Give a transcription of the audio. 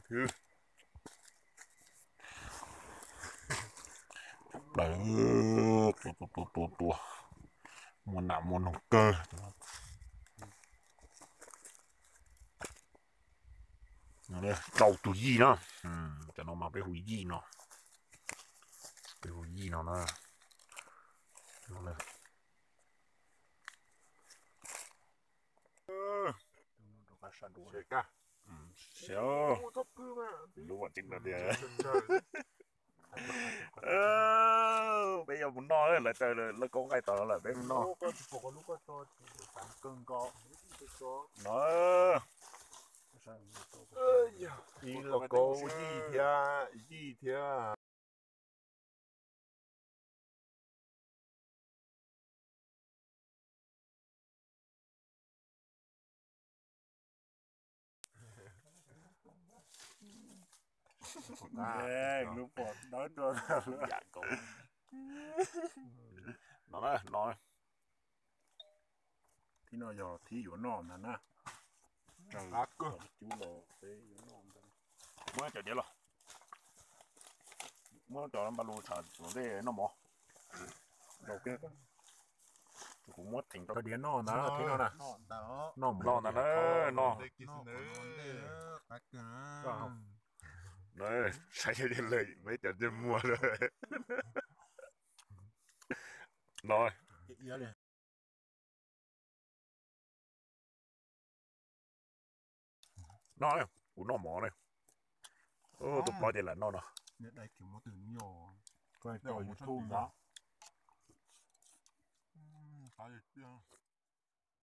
Thwb plaws, tua tua tua tua, muaj nam muaj noog kawg. Rau tus yij na, cov no mas peb hu yij no, peb hu yij no na. Lub tias peb yuav mus noj, lawv taw lawv kaub nqaij tos lawm peb mus noj. No, ib lauj kaub yij thiab, yij thiab. Lub pom dawb dua. No, no, thib no yog thib yuav noj ntag na. Cub los peb yuav noj ntag. Muab cov diav los, muab cov npa lus tshav los ntej noj mov. Rau kiag, kuv muab theem rau diav noj ntag thib no na. Noj ntag na, noj. Saib tias lawv peb cov ntsej muag lawm. No, no, kuv noj mov ne. Tus plaub ces lam noj no.